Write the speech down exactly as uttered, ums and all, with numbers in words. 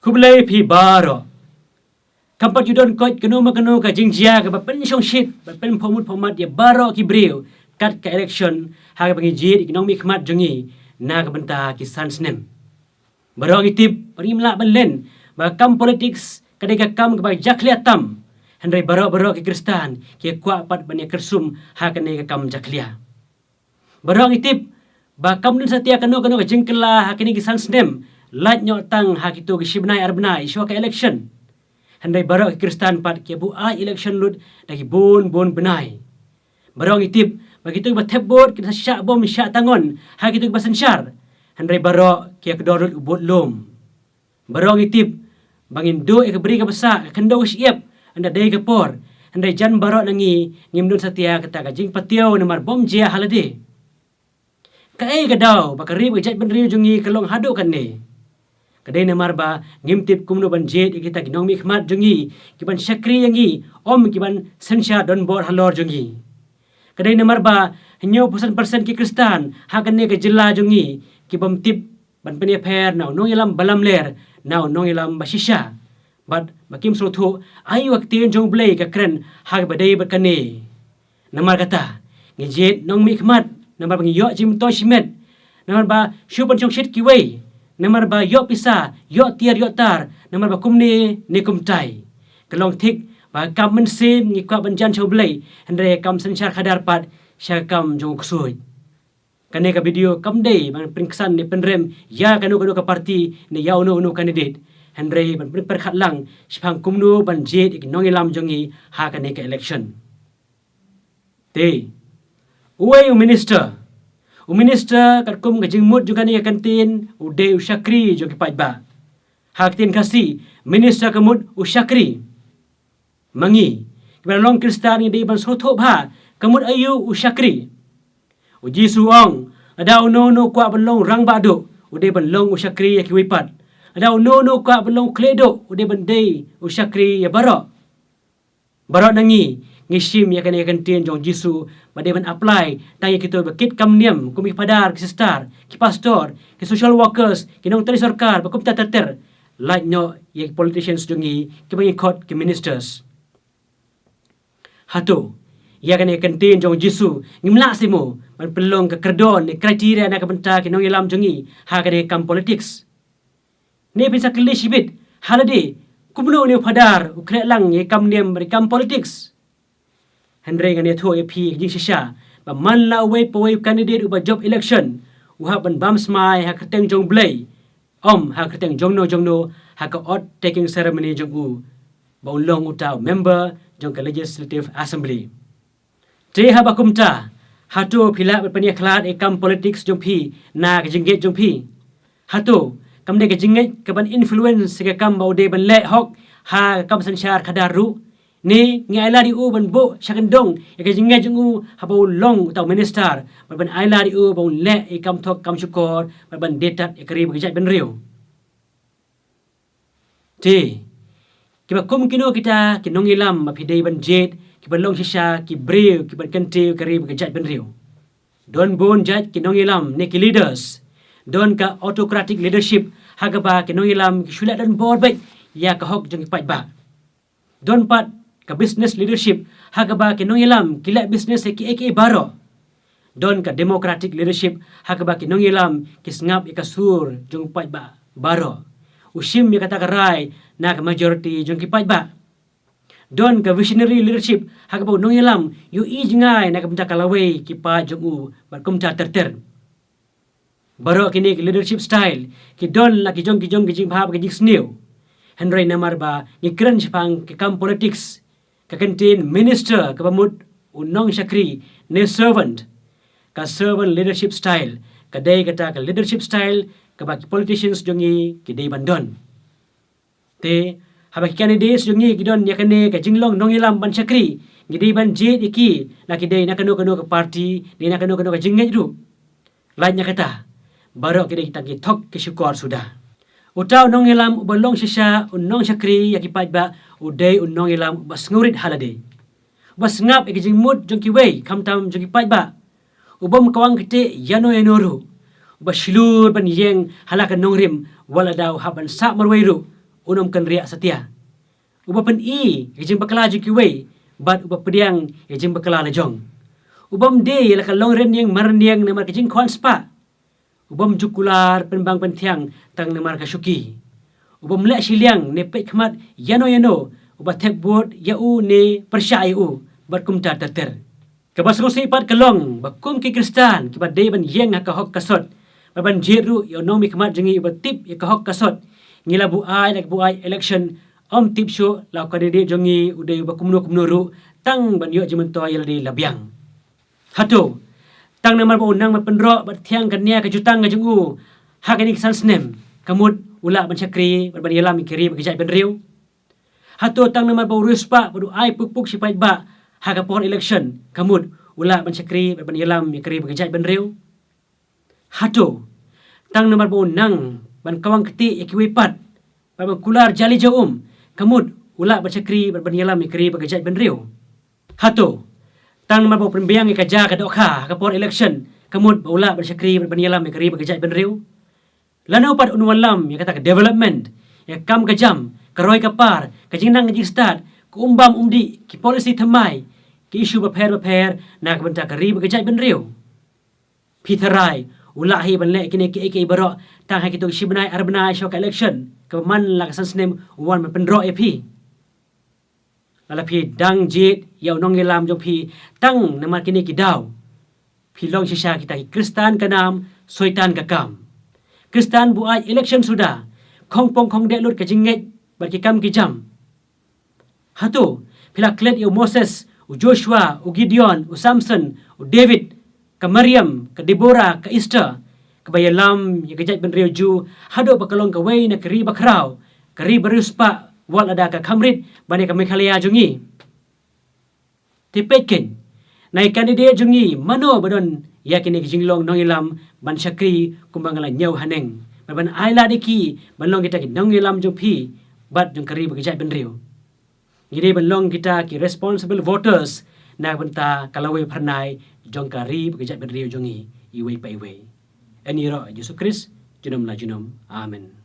Khublei phi baroh. Kam pat ju don koit kano ma kano ka jingjia kaba pynshongshit bad pynphohmut phohmat ïa baroh ki briew kat ka election ha kaba ngi jied ïa ki nongmihkhmat jong ngi na ka bynta ki san snem. Baroh ngi tip, baroh ngim lah ban len ba ka kam politics ka dei ka kam kaba jakhlia tam. Hynrei baroh baroh ki Khristan ki kwah pat ban ïa kyrsum ha kane ka kam jakhlia. Baroh ngi tip ba kam don satia kano kano ka jingkylla ha kine ki san snem, lait noh tang ha kito ki shi bnai ar bnai shuwa ka election. Hynrei baroh ki Khristan pat ki buaid election lut da ki bun bun bnai. Baroh ngi tip ba kito kiba thep vote ki da shah bom shah tangon ha kito kiba synshar. Hynrei baroh ki kdor lut u vote lum. Baroh ngi tip ba ngin duh ïa ka bri ka bsah, ka khyndew ka shyiap, ynda dei ka por. Hynrei jan baroh na ngi ngim don satia kata ka jingpatiaw namar bym jia ha lade. Kaei ka daw ba ka ri bad ka jaitbynriew jong ngi ka long haduh katne? Ka dei namar ba ngim tip kumno ban jied ïa kita ki nongmihkhmat jong ngi ki ban shakri ïa ngi, ym ki ban synshar donbor halor jong ngi. Ka dei namar ba hynñiew percent percent ki Khristan ha kane ka jylla jong ngi ki bym tip ban pynïapher na u nongïalam ba lamler na u nongïalam ba shisha. Bad ba kim sngewthuh aïu ka ktien jong U Blei ka kren ha kaba dei bad kane. Namar kata, ngi jied nongmihkhmat namar ba ngi ïoh jingmyntoi shimet, namar ba shu pynshongshit kiwei, namar ba ïoh pisa, ïoh tiar ïoh tar, namar ba kumne ne kumtai. Ka long thik ba ka kam mynsiem ngi kwah ban jan sha U Blei, hynrei ka kam synshar khadar pat sha ka kam jong u ksuid. Kane ka video kam dei ban pynksan ne pynrem ïa kano kano ka party ne ïa uno uno candidate, hynrei ban pynpyrkhat lang shaphang kumno ban jied ïa ki nongïalam jong ngi ha kane ka election. Te, uwei u minister? U minister katkum ka jingmut jong kane ka kyntien u dei u shakri jong ki paidbah. Ha ka ktien Khasi, minister ka mut u shakri. Ma ngi kiba long Khristan ngi dei ban sngewthuh bha ka mut aïu u shakri. U Jisu u ong, lada uno uno u kwah ban long rangbah duh, u dei ban long u shakri ïa kiwei pat. Lada uno uno u kwah ban long u khlieh duh, u dei ban dei u shakri ïa baroh. Baroh na ngi ngi shim ïa kane ka kyntien jong u Jisu ba dei ban apply tang ïa kito ba kit kam niam kum ki phadar, ki sister, ki pastor, ki social workers, ki nongtrei sorkar ba kumta ter ter. Lait noh ïa ki politicians jong ngi kiba ngi khot ki ministers. Hato ïa kane ka kyntien jong u Jisu ngim lah seh mo ban pynlong ka kyrdan ne criteria na ka bynta ki nongïalam jong ngi ha kane ka kam politics? Ne phin sa kylli shibit ha lade, kumno une u phadar u khreh lang ïa ka kam niam bad ka kam politics? Hynrei ngan ïathuh ïa phi ka jingshisha ba man la uwei pa uwei u candidate uba jop election u hap ban bam smai ha kyrteng jong U Blei, ym ha kyrteng jongno jongno ha ka oath taking ceremony jong u ba un long uta u member jong ka Legislative Assembly. Te haba kumta, hato phi lah ban pynïakhlad ïa ka kam politics jong phi na ka jingngeit jong phi? Hato kam dei ka jingngeit ka ban influence ïa ka kam ba u dei ban leh hok ha ka kam synshar khadar ruh? Ne ngi ailad ïa u ban buh sha kyndong ïa ka jingngeit jong u haba u long uta u minister, bad ban ailad ïa u ba un leh ïa ka kam thok kam shukor, bad ban die tad ïa ka ri bad ka jaitbynriew? Te kiba kum kino kita ki nongïalam ba phi dei ban jied, kiba long shisha ki briew kiban kyntiew ïa ka ri bad ka jaitbynriew? Don bun jait ki nongïalam ne ki leaders. Don ka autocratic leadership ha kaba ki nongïalam ki shu leh donbor beit ïa ka hok jong ki paidbah. Don pat ka business leadership ha kaba ki nongïalam ki leh business ïa kiei kiei baroh. Don ka democratic leadership ha kaba ki nongïalam ki sngap ïa ka sur jong u paidbah baroh, u shim ïa kata ka rai na ka majority jong ki paidbah. Don ka visionary leadership ha kaba u nongïalam u ïohi jngai na ka bynta ka lawei ki paid jong u bad kumta ter ter. Baroh kine ki leadership style ki don la ki jong ki jong ki jingbha bad ki jingsniew. Hynrei namar ba ngi kren shaphang ka kam politics, ka kyntien minister kaba mut u nongshakri ne servant. Ka servant leadership style ka dei kata ka leadership style kaba ki politicians jong ngi ki dei ban don. Te haba ki candidates jong ngi ki don ïa kane ka jinglong nongïalam ban shakri, ngi dei ban jied ïa ki la ki dei na kano kano ka party ne na kano kano ka jingngeit ruh. Lait na kata, baroh ki dei kita ki thok ki shukor suda. Uta u nongïalam uba long shisha u nongshakri ïa ki paidbah u dei u nongïalam uba sngewrit ha lade, uba sngap ïa ki jingmut jong kiwei khamtam jong ki paidbah, u bym kwah kti ïano ïano ruh, uba shlur ban ïeng ha la ka nongrim wat la da u hap ban sah marwei ruh, un ym kynriah satia. Uba pyni ïa ka jingbakla jong kiwei, bad uba pdiang ïa ka jingbakla la jong. Ubym die ïa la ka long rynïeng marynïeng namar ka jingkhwan spah. Ubym ju kular pynbang pynthiang tang namar ka shuki. Ubym leh shiliang ne peit khmat ïano ïano uba thep vote ïa u ne pyrshah ïa u bad kumta ter ter. Kaba sngewsih pat ka long ba kum ki Khristan kiba dei ban ïeng ha ka hok ka sot bad ban jied ruh ïa u nongmihkhmat jong ngi uba tip ïa ka hok ka sot, ngi la buaid la ka buaid election, ym tip shuh la u candidate jong ngi u dei uba kumno kumno ruh, tang ban ïoh jingmyntoi ïa lade la biang. Hato tang namar ba u nang ban pynroh bad thiang ka nia ka jutang ka jong u ha kine ki san snem, ka mut u lah ban shakri bad ban ïalam ïa ka ri bad ka jaitbynriew? Hato tang namar ba u riewspah bad u ai puk puk shi paidbah ha ka por election, ka mut u lah ban shakri bad ban ïalam ïa ka ri bad ka jaitbynriew? Hato tang namar ba u nang ban kawang kti ïa kiwei pat bad ban kular jali ja um, ka mut u lah ban shakri bad ban ïalam ïa ka ri bad ka jaitbynriew? Hato tang namar ba u pynbiang ïa ka ja ka dohkha ha ka por election, ka mut ba u lah ban shakri bad ban ïalam ïa ka ri bad ka jaitbynriew? Lano pat un wallam ïa kata ka development, ïa ka kam ka jam, ka roi ka par, ka jingnang ka jingstad, ka umbam umdih, ki policy thymmai, ki issue bapher bapher na ka bynta ka ri bad ka jaitbynriew? Phi tharai u lah hi ban leh kine kiei kiei baroh tang ha kito ki shi bnai ar bnai sha ka election kaba man la ka san snem u wan ban pynroh ïa phi? Lada phi dang jied ïa u nongïalam jong phi tang namar kine ki daw, phi long shisha kita ki Khristan ka nam, Soitan ka kam. Khristan buaid election suda, khongpong khongdeh lut ka jingngeit bad ki kam ki jam. Hato phi la klet ïa u Moses, u Joshua, u Gideon, u Samson, u David, ka Mariam, ka Deborah, ka Esther, kaba ïalam ïa ka jaitbynriew Jiw haduh ba ka long kawei na ka ri bakhraw, ka ri bariewspah, wat lada ka kham rit ban ïa ka Meghalaya jong ngi? Te peit keiñ, na ki candidate jong ngi mano ba don ïa kine ki jinglong nongïalam ban shakri kumba nga la ñiew haneng, ban, ban ai lad ïa ki ban long kita ki nongïalam jong phi bad jong ka ri bad ka jaitbynriew? Ngi dei ban long kita ki responsible voters na ka bynta ka lawei phyrnai jong ka ri bad ka jaitbynriew jong ngi iwei pa iwei. Yn ïaroh Jisu Khrist junom la junom. Amen.